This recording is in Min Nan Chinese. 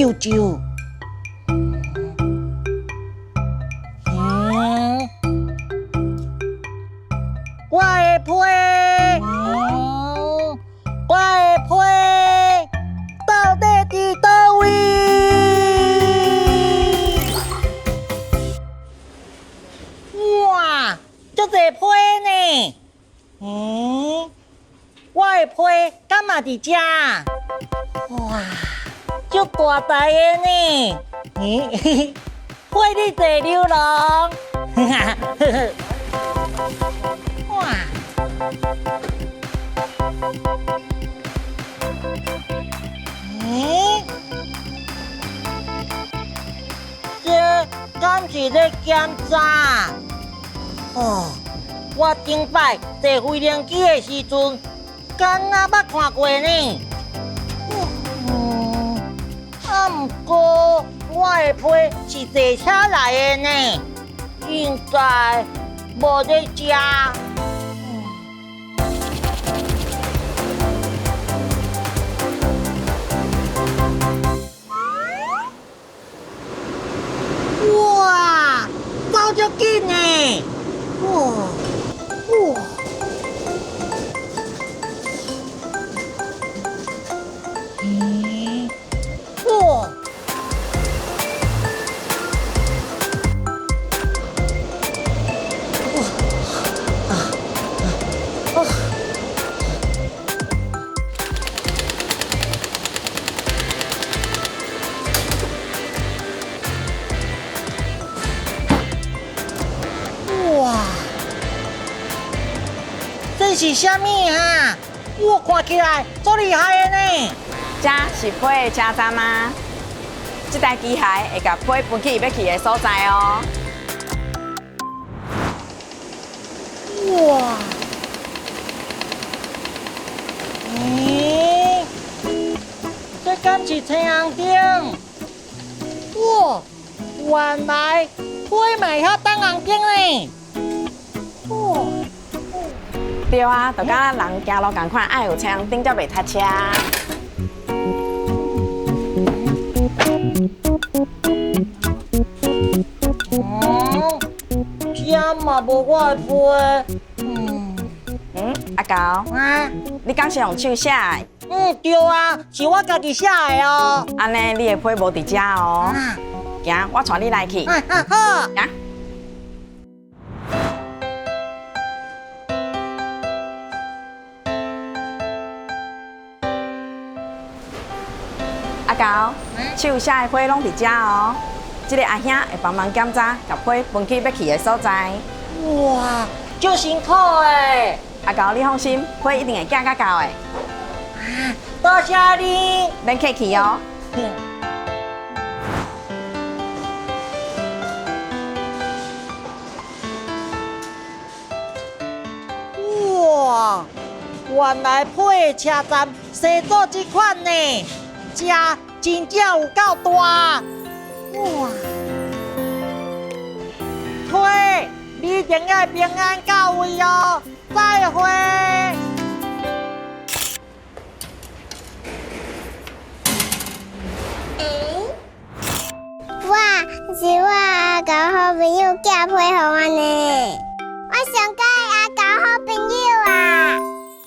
皺皺。嗯，我的批，我的批到底佇佗位？哇，足濟批呢！嗯，我的批敢嘛佇遮？哇，足大台的呢！咦，批你坐牛郎，哇！咦？這敢是咧檢查？哦，我頂擺坐飛行機的時陣，敢若捌看過呢。嗯，啊，毋過我的批是坐車來的呢，應該無佇遮。哇，走足緊的！哇哇！咦？哇！哇！啊！哇！這是啥物啊？我看起來足厲害的呢。這是批的車站啊！這台機械會共批分去伊欲去的所在哦。哇！咦？這敢是青紅燈？哇！原來批嘛會曉等紅燈呢！哇！對啊，就佮人行路仝款，愛有青紅燈才袂塞車。嗯，這嘛無我的批。嗯嗯，阿狗，啊，你敢是用手寫的？嗯，對啊，是我家己寫的哦。按呢，你的批無佇遮哦。行，我帶你來去。啊好。行。阿狗，手寫的批攏佇遮哦。這个阿兄會幫忙檢查，共批分去欲去的所在。哇，足辛苦的。阿狗，你放心，批一定會寄甲到的。多謝你。免客氣哦。哇，原來批的車站生做這款呢，這真正有夠大。哇！批，你一定愛平安到位哦，再會。哇，是我阿狗好朋友寄批予我呢。